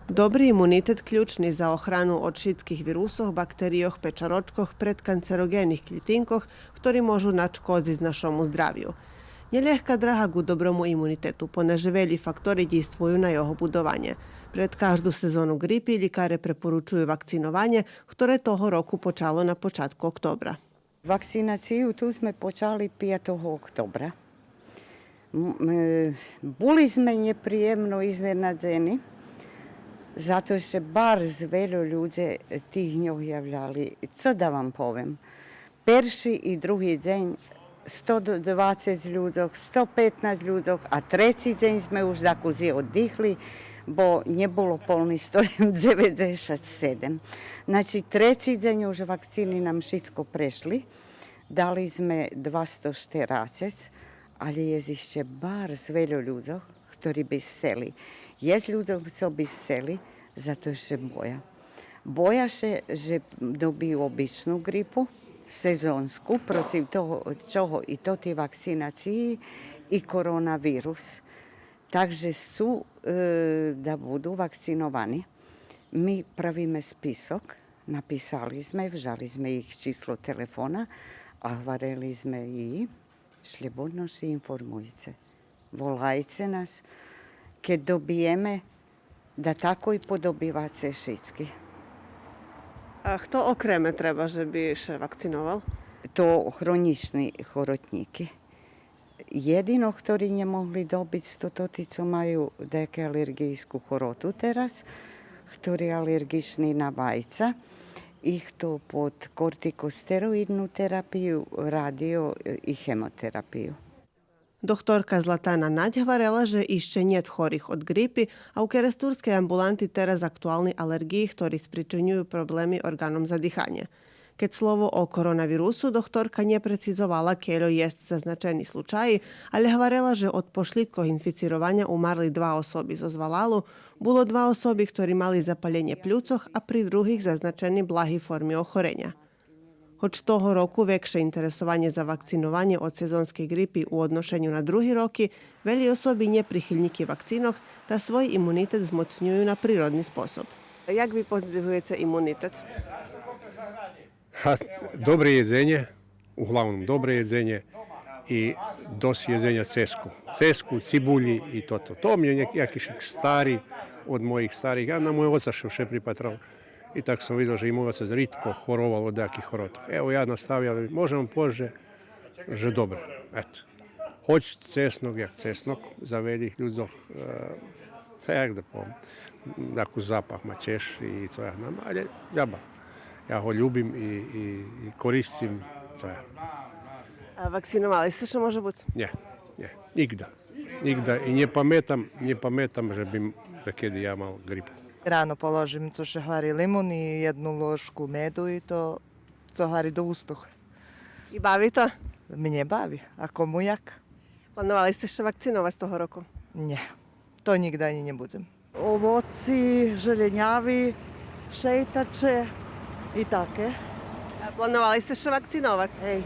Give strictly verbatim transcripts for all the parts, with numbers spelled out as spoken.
Добри имунитет ключни за охрану од шицких вирусох, бактерийох, печарочкох, предканцерогенних клїтинкох, хтори можу нашкодзиц нашому здравю. Нє лєгка драга ґу доброму имунитету, понеже велї фактори дїйствую на його будованє. Пред кажду сезону ґрипи лїкаре препоручую вакцинованє, хторе того року почало на початку октобра. Вакцинацию ту зме почали пятого октобра. М, е, були зме нєприємно изненадзени, зато же барз вельо людзе тих дньох являли. Цо да вам повем? Перши и други дзень сто двацец людзох, сто петнац людзох, а треци дзень зме уж дакус и оддихли, бо нє було полни сто дзеведзешат седем. Значи, треци дзень уж вакцини нам шицко прешли. Дали зме двасто штерацец, але єст ище барз вельо людзох, хтори би сцели. Єст людзох, цо би сцели, зато же боя. Боя ше же добию обичну ґрипу, сезонску, процив того, чого и тоти вакцинациї, и коронавирус. Так же сцу, е, да буду вакциновани. Ми правиме список, написали зме, вжали зме їх число телефона, а гварели зме и шлєбодно ше информуйце. Волайце нас, кед добиєме, да такой подобиваце шицки. А хто окреме треба же би ше вакциновал? То хронїчни хоротнїки. Єдино хтори нє могли добиц, то тоти цо маю даяку алерґийску хороту тераз, хтори алерґични на вайца, и хто под кортикостероидну терапию, радио и хемотерапию. Докторка Златана Надь гварела же ище нєт хорих од ґрипи, а у керестурскей амбуланти тераз актуални алерґиї, хтори спричинюю проблеми орґаном за диханє. Кед слово о коронавирусу, докторка нє прецизовала кельо єст зазначени случаї, але гварела же од пошлїдкох инфицированя умарли два особи зоз валалу, було два особи хтори мали запаленє плюцох, а при других зазначени благи форми охореня. Гоч того року векше интересованє за вакцинованє од сезонскей ґрипи у одношеню на други роки, велї особи нєприхильнїки вакцинох та свой имунитет змоцнюю на природни способ. Як ви подзигуєце имунитет? Ха, добре єдзенє, углавном добре єдзенє и досц єдзеня цеску. Цеску, цибулї и тото. То ми є няк-, якиш стари, од моїх старих. Я на мойого оца ше вше припатрал. И так сом видзел же и мой отец ридко хоровал од яких хоротох. Ево, я наставял, можем повесц же, же добре. Ето. Гоч цеснок, як цеснок, за велїх людзох, е, та як да повем, дакус запах ма чеш и цо я знам, але джаба. Я го любим и, и, и користим, цо я знам. А вакциновали сце ше, може буц? Нє, нє, нїґда. Нїґда. И нє паметам, нє паметам же бим дакеди я мал ґрипу. Рано положим, цо ше гвари, лимун и єдну лошку меду и то, цо гвари, до устох. И бави то? Мнє бави, а кому як. Плановали сце ше вакциновац того року? Нє, то нїґда анї нє будзем. Овоци, желєняви, шейтаче и таке. А плановали сце ше вакциновац? Гей,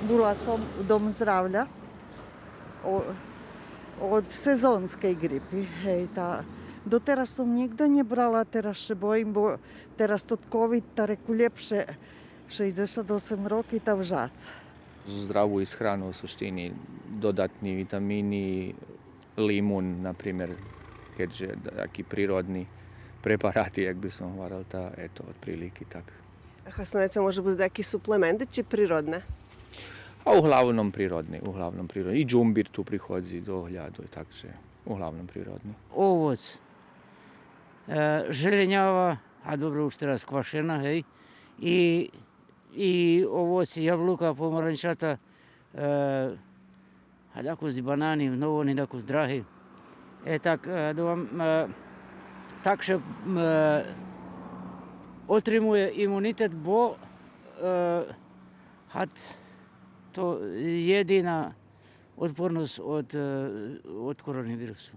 була сом у Дом здравля о-, од сезонскей ґрипи, гей, та дотераз сом нїґда нє брала, тераз ше боїм, бо тераз тот ковид, та реку лєпше шейдзешат осем роки та вжац. Здраву исхрану у суштини, додатни витамини, лимун, на пример, кед же таки природни препарати, як би сом гварел, та ето, одприлики так. А хаснуєце, може буц, даяки суплементи чи природне? А углавном природни, углавном природни. И джумбир ту приходзи до огляду, так же углавном природни. Овоц, е, желєнява, а добре, уж тераз квашена, гей, и и овоци, яблука, помаранчата, е, а дакус и банани, но вони дакус драги. Е, так, е, думам, е, так ше, е, отримує имунитет, бо, е, гад то єдина одпорносц од, е, од коронавирусу.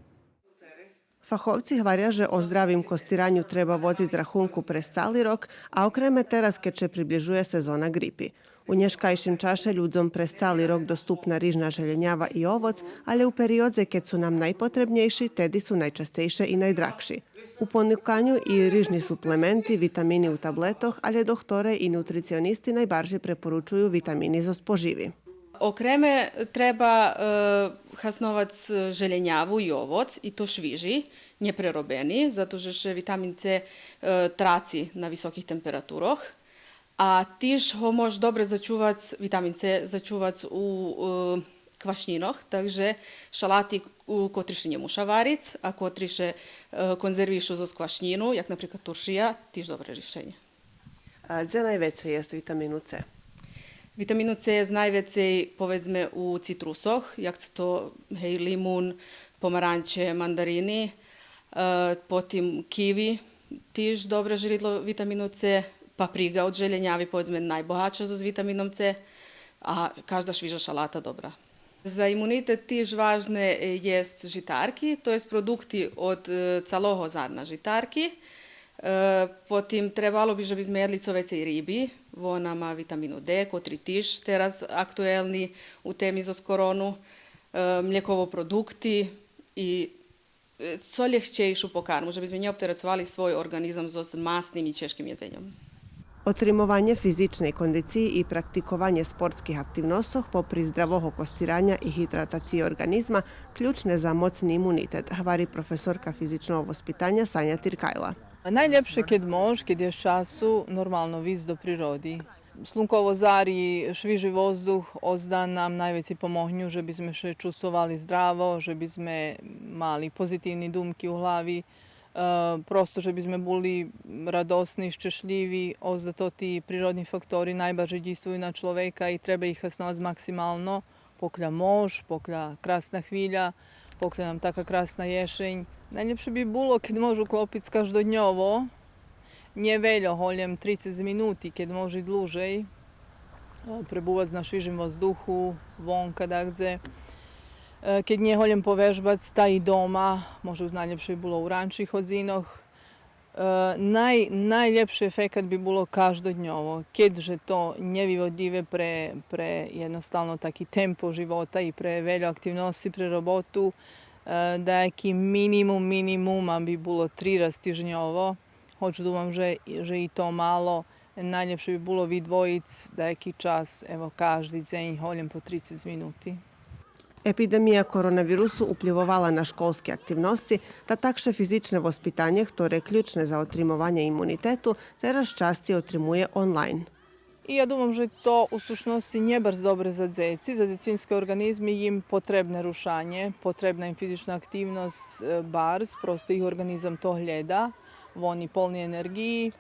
Фаховци гваря же о здравим костираню треба водзиц рахунку през цали рок, а окреме тераз кед ше приближує сезона ґрипи. У нєшкайшим чаше людзом през цали рок доступна рижна желєнява и овоц, але у периодзе кед су нам найпотребнєйши, теди су найчастейше и найдрагши. У понуканю и рижни суплементи, витамини у таблетох, алє дохторе и нутриционисти найбаржей препоручую витамини зоз поживи. Окреме треба, е, хасновац желєняву и овоц, и то швижи, нєпреробени, зато же ше витамин Ц, е, траци на високих температурох. А тиж го мож добре зачувац, витамин Ц зачувац у, е, квашнїнох, так же шалати у котри ше нє муша вариц, а котри ше, е, конзервишу зоз квашнїну, як наприклад туршия, тиж добре ришенє. А дзе найвецей єст витамину Ц? Витамину Ц єст найвецей, поведзме, у цитрусох, як цо то, гей, лимун, помаранче, мандарини, е, потим киви, тиж добре жридло витамину Ц, паприґа од желєняви, поведзме, найбогатша зоз витамином Ц, а кажда швижа шалата добра. За имунитет тиж важне, е, єст житарки, то єст продукти од, е, цалого зарна житарки. Е, потим требало би же би зме єдли цо вецей риби, вона ма витамину Д, котри тиж тераз актуелни у теми зоз корону, е, млєково продукти и, е, цо лєгчейшу покарму, же би зме нє оптерецовали свой орґанизам зоз масним и чежким єдзеньом. Отримованє физичней кондициї и практикованє спортских активносцох, попри здравого костираня и гидратациї орґанизма, ключне за моцни имунитет, гвари професорка физичного воспитаня Саня Тиркайла. Найлєпше кед мож, кед єст часу, нормално висц до природи. Слунково зари, швижи воздух, озда нам найвецей помогню же би зме ше чувствовали здраво, же би зме мали позитивни думки у глави, е, просто же би зме були радосни, щешлїви, озда тоти природни фактори найбаржей дїйствую на чловека и треба их хасновац максимално, покля мож, покля красна хвиля, покля нам така красна єшень. Найлєпше би було кед мож уклопиц каждодньово, нє вельо, голєм трицец минути, кед мож и длужей, е, пребувац на швижим воздуху, вонка дагдзе. Е, кед нє, голєм повежбац, та и дома, може бу найлєпше би було у ранших годзинох. Е, най-, найлєпши ефекат би було каждодньово, кед же то нєвиводлїве пре, пре єдноставно таки темпо живота и пре вельо активносци, пре роботу, е, даяки минимум минимума би було три раз тижньово, гоч думам же, же и то мало, найлєпше би було видвоїц даяки час, ево, кажди дзень, голєм по трицец минути. Епидемия коронавирусу уплївовала на школски активносци, та так ше физичне воспитанє, хторе ключне за отримованє имунитету, тераз часци отримує онлайн. И я думам же то у сущносци нє барз добре за дзеци, за дзецински орґанизми, им потребне рушанє, потребна им физична активносц, е, барз, просто их орґанизам то глєда, вони полни енерґиї.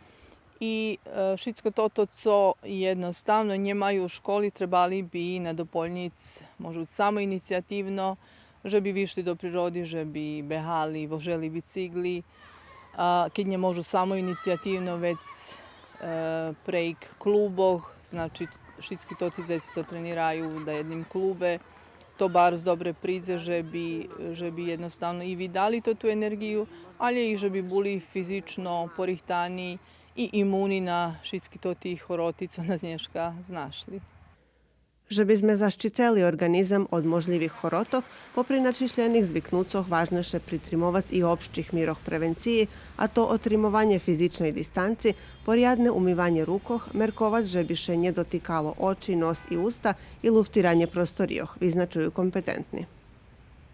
И, е, шицко тото цо єдноставно нємаю у школи, требали би надополнїц, може, самоинициятивно, же би вишли до природи, же би бегали, вожели бицикли, а кед нє можу самоинициятивно, вец, е, прейґ клубох, значи, шицки тоти дзеци цо тренираю на єдним клубе, то барз добре придзе же би, же би єдноставно и видали тоту енерґию, алє и же би були физично порихтани и имуни на шицки тоти хороти цо нас нєшка знашли. Же би зме защицели орґанизам од можлївих хоротох, попри начишлєних звикнуцох важне ше притримовац и общих мирох превенциї, а то отримованє физичней дистанци, порядне умиванє рукох, мерковац же би ше нє дотикало очи, нос и уста и луфтиранє просторийох, визначую компетентни.